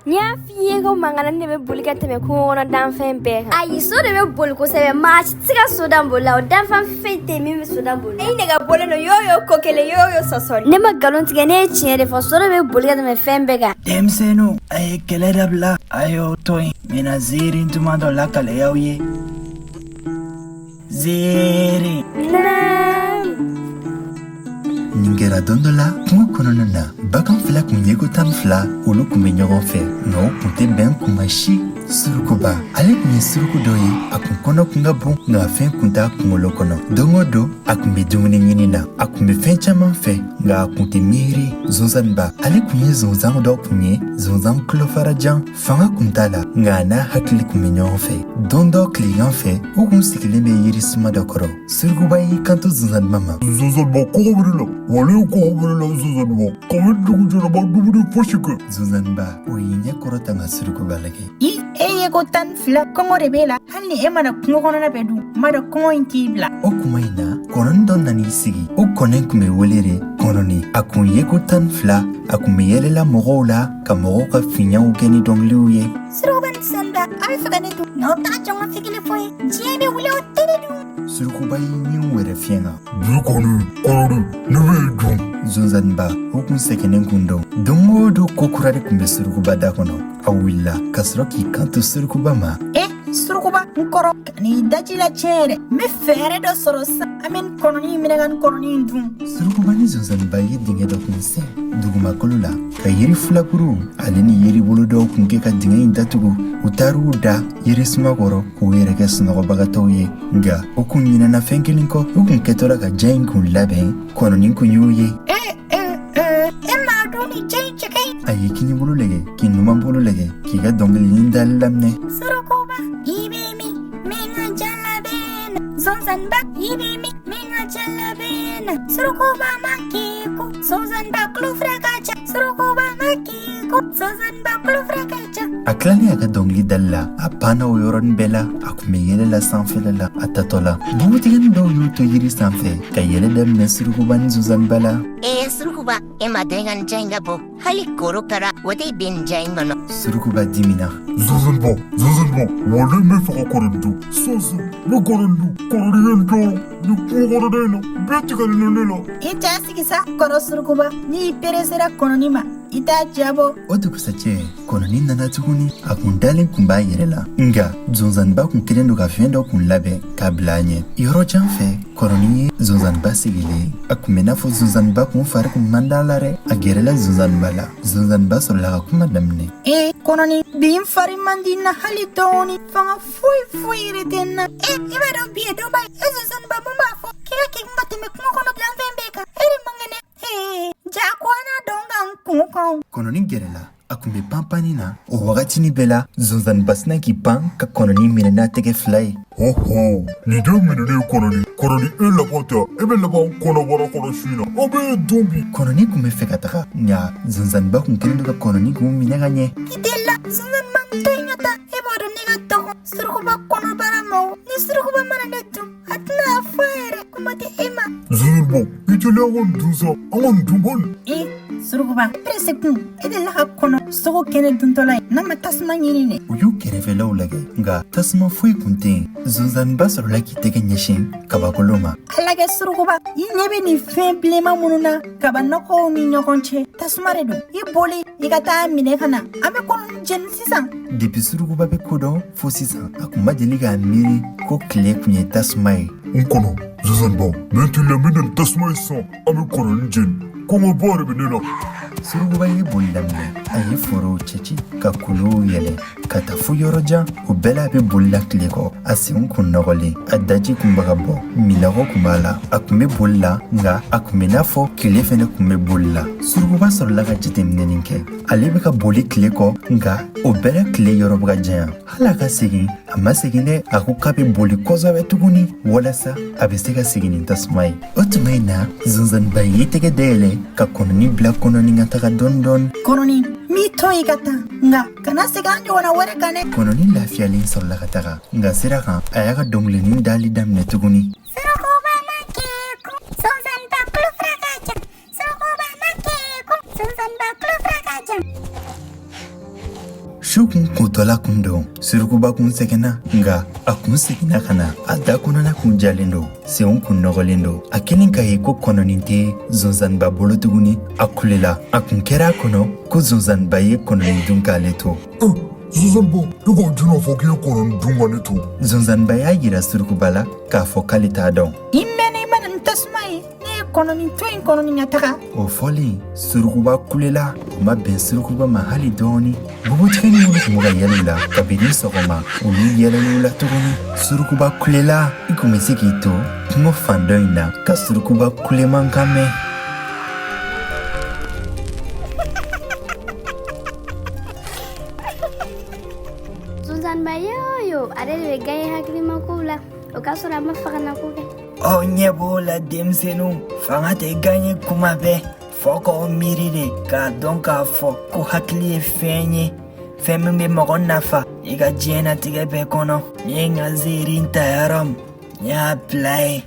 N y'a f'i ye ko mankanin de bɛ boli ka tɛmɛ kungo kɔnɔ danfɛn bɛɛ kan. Ayi, so de bɛ boli kosɛbɛ. Maa si tɛ se ka so dan boli la. O danfɛn foyi tɛ min bɛ so dan boli la. I nɛgɛ bɔlen don y'o y'o ko kelen y'o y'o sɔsɔli. Ne ma nkalon tigɛ, ne ye tiɲɛ de fɔ. So de bɛ boli ka tɛmɛ fɛn bɛɛ kan. Denmisɛnninw, a ye kɛlɛ dabila, a y'o to yen. N bɛna ziiri duman dɔ lakale aw ye. Ziiri. Nin kɛra don dɔ la kungo kɔnɔna na, bagan fila kun ye ko 12, olu kun bɛ ɲɔgɔn fɛ, nka u kun tɛ bɛn kuma si. Surukuba, ale kun ye suruku dɔ ye, a kun kɔnɔ kun ka bon, nka fɛn kun t'a kunkolo kɔnɔ. Don o don, a kun bɛ dumuni ɲini na, a kun bɛ fɛn caman fɛ, nka a kun tɛ miiri. Zonzanba, ale kun ye zonzan dɔ kun ye, zonzan tulofarajan. Fanga kun t'a la, nka a n'a hakili kun bɛ ɲɔgɔn fɛ. Don dɔ tilegan fɛ, u kun sigilen bɛ yiri suma dɔ kɔrɔ. Surukuba y'i kanto zonzanba ma: Zonzanba, kɔngɔ bɛ ne la. Walayi, kɔngɔ bɛ ne la. Zonzanba, kabini dugu jɛra, ma dumuni fosi kɛ. Zonzanba, o y'i ɲɛ kɔrɔta ka surukuba lajɛ. I e ye ko 12, kɔngɔ de b'e la. Hali ni e mana kungo kɔnɔna bɛɛ dun, n b'a dɔn kɔngɔ in t'i bila. O kuma in na, kɔnɔni dɔ nan'i sigi. O kɔnɔ kun bɛ wele de kɔnɔni. A kun ye ko 12, a kun bɛ yɛlɛla mɔgɔw la ka mɔgɔw ka fiɲɛw kɛ ni dɔnkiliw ye. Surukuba ni zonzanba, a bɛ fɛ ka ne dun, nka aw t'a jɔn ka fikili fɔ ye. Diɲɛ bɛ wuli, aw tɛ ne dun. Surukuba y'i ɲin wɛrɛ fiɲɛ kan. Bi kɔni, kɔnɔni, ne bɛ dun. Zonzanba, o kun sɛgɛnnen kun don. Don o don, ko kura de kun bɛ surukuba da kɔnɔ. A wulila ka sɔrɔ k'i kanto surukuba ma: E surukuba, n kɔrɔ, kan'i daji la tiɲɛ yɛrɛ. N bɛ fɛɛrɛ dɔ sɔrɔ sisan, an bɛ nin kɔnɔni minɛ ka nin kɔnɔni in dun. Surukuba ni zonzanba ye dingɛ dɔ kun sen dugumakolo la, ka yiri filakuru ale ni yiribolo dɔw kun kɛ ka dingɛ in datugu. U taar'u da yirisuma kɔrɔ k'u yɛrɛ kɛ sunɔgɔbagatɔw ye, nka u kun ɲinɛna fɛn kelen kɔ. U kun kɛtɔla ka ja in kun labɛn, kɔnɔnin kun y'u ye. E e e, e m'a dɔn nin ja in cɛ ka ɲi. A ye kinibolo lajɛ, k'i numanbolo lajɛ, k'i ka dɔnkilinin dali daminɛ. Surukuba, i bɛ min? N bɛ n ka ja labɛn na. Zonzanba, i bɛ min? N bɛ n ka ja labɛn na. Surukuba ma keko, zonzanba tulo fila ka ca. Surukuba ma keko, zonzanba tulo fila ka ca. A tilalen a ka dɔnkili dali la, a panna o yɔrɔnin bɛɛ la. A kun bɛ yɛlɛ la sanfɛla la. A tatɔ la, npogotiginin dɔw y'u to yiri sanfɛ ka yɛlɛ daminɛ surukuba ni zonzanba la. Ee surukuba, e ma dɔn i ka nin ja in ka bon. Hali korokara, o tɛ bin nin ja in kɔnɔ. Surukuba dimina. Zonzanba, zonzanba, walayi, n bɛ fɛ ka kɔnɔni dun sisan. N bɛ kɔnɔni dun. Kɔnɔni ye n tɔɔrɔ nin kungo kɔnɔna in na. Bɛɛ tigɛlen don ne la. I t'a sigi sa, kɔrɔ surukuba. N'i peresera kɔnɔni ma, i t'a jabɔ. O dugusajɛ, kɔnɔni nana tuguni. A kun dalen kun b'a yɛrɛ la, nka zonzanba kun kɛlen don ka fɛn dɔ kun labɛn k'a bila a ɲɛ yɔrɔ jan fɛ. Kɔnɔni ye zonzanba sigilen, a kun bɛ n'a fɔ zonzanba kun fari kun man d'a la dɛ. A gɛrɛla zonzanba la. Zonzanba sɔrɔla ka kuma daminɛ. E kɔnɔni, bi n fari man di n na hali dɔɔni. Fanga foyi foyi yɛrɛ tɛ n na. E, i b'a dɔn bi ye donba ye. E zonzanba, mun b'a fɔ k'i ka kekun ka tɛmɛ kungo kɔnɔ danfɛn bɛɛ kan? E de man kɛnɛ. Ee, ja ko an n'a dɔn ka n kun kan. Kɔnɔni gɛrɛla, a kun bɛ panpanni na. O wagatinin bɛɛ la, zonzanba sina k'i pan ka kɔnɔni minɛ n'a tɛgɛ fila ye. Ɔhɔ, nin den minɛnen. Kɔnɔni, kɔnɔni, e laban tɛ, e bɛ laban kɔnɔbara kɔnɔ su in na. Aw bɛ dun bi. Kɔnɔni kun bɛ fɛ ka taga, nka zonzanba kun kɛlen don ka kɔnɔni kun minɛ ka ɲɛ. I delila, zonzanba, n to yen ka taa. E b'a dɔn ne ka dɔgɔn surukuba kɔnɔbara ma. O ni surukuba mana ne dun, a tɛna a fɔ a yɛrɛ, kuma tɛ e ma. Zonzanba, i teliya, an ka nin dun sa, an ka nin dun bani. E surukuba, perese kun, e delila ka kɔnɔ sogo kɛnɛ duntɔla ye n'a ma tasuma ɲini dɛ. U y'u kɛrɛfɛlaw lajɛ, nka tasuma foyi kun tɛ yen. Zonzanba sɔrɔla k'i tɛgɛ ɲɛsin kabakolo ma. A lajɛ surukuba, i ɲɛ bɛ nin fɛn bilenman minnu na kaba nɔgɔw ni ɲɔgɔn cɛ, tasuma de don. I boli i ka taa minɛ ka na, an bɛ kɔnɔ jeni sisan. Depi surukuba bɛ ko dɔn fo sisan, a kun ma deli k'a miiri ko tile kun ye tasuma ye. N kɔnɔ, zonzanba, n bɛ teliya, n bɛ na ni tasuma ye sisan. An bɛ kɔnɔni jeni. Kɔngɔba de bɛ ne la. Surukuba ye boli daminɛ. A ye forow cɛci, ka kuluw yɛlɛ, ka taa fo yɔrɔ jan. O bɛɛ la, a bɛ boli la tile kɔ. A senw kun nɔgɔlen, a daji kun bɛ ka bɔ, minnɔgɔ kun b'a la. A kun bɛ boli la, nka a kun bɛ n'a fɔ tile fɛnɛ kun bɛ boli la. Surukuba sɔrɔla ka jateminɛni kɛ. Ale bɛ ka boli tile kɔ, nka o bɛɛ la, tile yɔrɔ bɛ ka janya. Hali a ka segin, a ma segin dɛ. A ko k'a bɛ boli kosɛbɛ tuguni walasa a bɛ se ka segin ni tasuma ye. O tuma in na, zonzanba y'i tɛgɛ dayɛlɛ ka kɔnɔni bila kɔnɔni ka taga dɔɔni dɔɔni. Kɔnɔni, n b'i to i ka taa, nka kana segin an ɲɔgɔnna wɛrɛ kan dɛ. Kɔnɔni lafiyalen sɔrɔla ka taga, nka sira kan, a y'a ka dɔnkilinin dali daminɛ tuguni. Surukuba ma keko, zonzanba tulo fila ka ca. Surukuba ma Zonzanba tulo fila ka jan. Su kun kotɔla kun don. Surukuba kun sɛgɛnna, nka a kun seginna ka na. A da kɔnɔna kun jalen don, senw kun nɔgɔlen don. A kelen k'a ye ko kɔnɔnin tɛ zonzanba bolo tuguni, a kulela. A kun kɛra a kɔnɔ ko zonzanba ye kɔnɔnin dun k'ale to. Zonzanba, i k'o tɛna fɔ k'i ye kɔnɔnin dun ka ne to. Zonzanba y'a yira surukuba la k'a fɔ k'ale t'a dɔn. I mɛnna i ma na ni tasuma ye. Ne ye kɔnɔnin to in kɔnɔnin ka taga. O fɔlen, surukuba kulela. O ma bɛn surukuba ma hali dɔɔni. Npogotiginin minnu tun bɛ ka yɛlɛ u la kabini sɔgɔma, olu yɛlɛl'u la tuguni. Surukuba kulela. I kun bɛ se k'i to kungo fan dɔ in na ka surukuba kulemankan mɛn. Zonzanba yo ale de bɛ gaɲɛ hakilimakow la. O k'a sɔrɔ a ma faganako kɛ. Aw ɲɛ b'o la denmisɛnninw, fanga tɛ gaɲɛ kuma bɛɛ. Fɔ k'aw miiri de k'a dɔn k'a fɔ ko hakili ye fɛn ye, fɛn min bɛ mɔgɔ nafa i ka diɲɛnatigɛ bɛɛ kɔnɔ. N ye n ka ziiri ta yɔrɔ min, n y'a bila yen.